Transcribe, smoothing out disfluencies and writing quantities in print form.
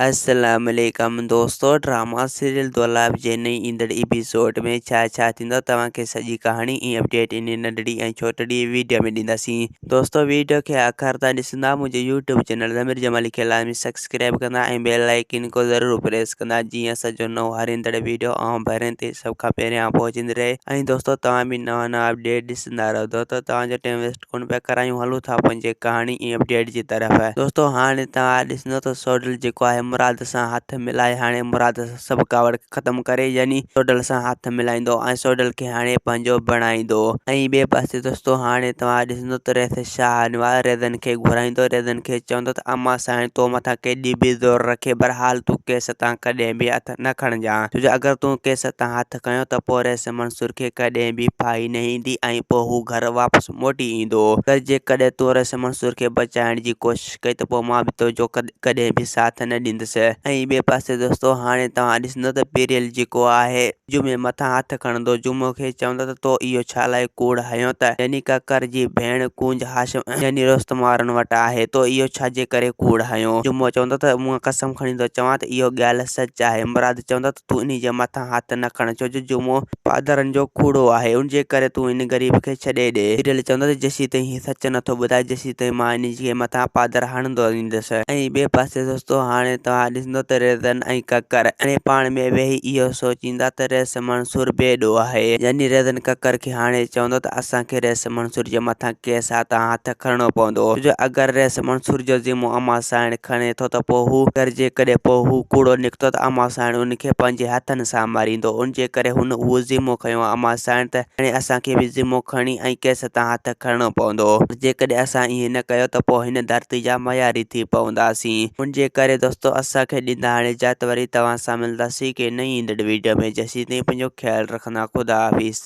السلام عليڪم دوستو ڊراما سيريل دولاب جي نئين ايندڙ ايپيسوڊ ۾ ڇا ڇا ٿيندو توهان کي سڄي ڪهاڻي ۽ اپڊيٽ انهي ننڍڙي ۽ ڇوٽڙي ويڊيو ۾ ڏينداسين دوستو ويڊيو کي آخر تائين ڏسندا منهنجي يوٽيوب چينل ضمير جمالي کي لازمي سبسڪرائب ڪندا ۽ بيل آئيڪن کو ضرور پريس ڪندا جيئن اسان جو نئون هر ايندڙ ويڊيو اوهان ڀرين تي سڀ کان پهريان پهچندي رهي ۽ دوستو توهان به نوان نوان اپڊيٽ ڏسندا رهو دوستو توهان جو ٽائيم ويسٽ ڪونه پيا ڪرايون هلون ٿا پنهنجي ڪهاڻي ۽ اپڊيٽ جي طرف. دوستو هاڻي توهان ڏسندو ته سوڍل جيڪو آهي مراد سان هٿ ملائي هاڻي مراد سان سڀ ڪاوڙ ختم ڪري يعني سوڍل سان هٿ ملائيندو ۽ سوڍل کي هاڻي پنهنجو بڻائيندو ۽ ٻئي پاسي دوستو هاڻي توهان ڏسندو ته ريس شاهه نواز ريزن کي گهرائيندو ريزن کي چوندو ته اما سائين تو مٿان ڪيڏي به زور رکي بهرحال تون ڪيس تان ڪڏهن به هٿ نه کڻجان ڇو جو اگر تون ڪيس تان هٿ کنيو ته پوء رئيس منصور کي ڪڏهن به ڦاهي نه ايندي ۽ پوء هو گهر واپس موٽي ايندو. پر جيڪڏهن تون رئيس منصور کي بچائڻ جي ڪوشش ڪئي ته پوء مان به تنهنجو ڪڏهن به ساٿ نه ڏيندس. ۽ ٻئي پاسي دوستو هاڻي توهان ڏسندو ته پيريل جيڪو آهي جمعي مٿان هٿ کڻندو جمعو کي چوندو ته تو اهو ڇا لاء ڪوڙ هنيو ته يعني ڪڪر جي ڀيڻ ڪونج هاشم يعني رستم وارن وٽ آهي تو اهو ڇا جي ڪري ڪوڙ هنيو؟ جمعو چوندو ته مون قسم کڻي ٿو چوان ته اهو ڳالهه سچ آهي. مراد چوندو ته تون انهي جي مٿان هٿ نه کڻ، ڇو جو جمعو پادرن جو کوڙو آهي، ان جي ڪري تون هن غريب کي ڇڏي ڏي. پيرل چوندو ته جيسيتائين هي سچ نه ٿو ٻڌائي، جيسيتائين مان انهي جي مٿان پادر هڻندو ايندس. ۽ ٻئي پاسي دوستو هاڻي توهان ڏسندو ته ريزن ۽ ڪڪر هاڻي پاڻ ۾ ويهي اهو سوچيندا ته رئيس منصور بي ڏوهه آهي. يعني ريزن ڪڪر کي هاڻي چوندو ته اسان کي رئيس منصور جي مٿان ڪيس هٿان هٿ کڻڻو پوندو، ڇو جو اگر رئيس منصور جو ذمو امان سائڻ کڻي ٿو ته پوء هو اگر جيڪڏهن پوء هو ڪوڙو نڪتو ته امان سائڻ ان کي پنهنجي هٿن سان ماريندو ان جي ڪري هن اهو ذمو کنيو آهي امان سائڻ ته هاڻي اسان کي به ذمو کڻي ۽ ڪيس تان هٿ کڻڻو پوندو پر جيڪڏهن اسان ائين نه ڪيو ته پوء هن ڌرتي جا مياري ٿي پونداسين ان جي ڪري دوستو اسان کي ڏيندا هاڻي اجازت وري توهان سان ملنداسين ڪنهن نئين ايندڙ ويڊيو ۾ جيسين تائين پنهنجو خيال رکندا خدا حافظ.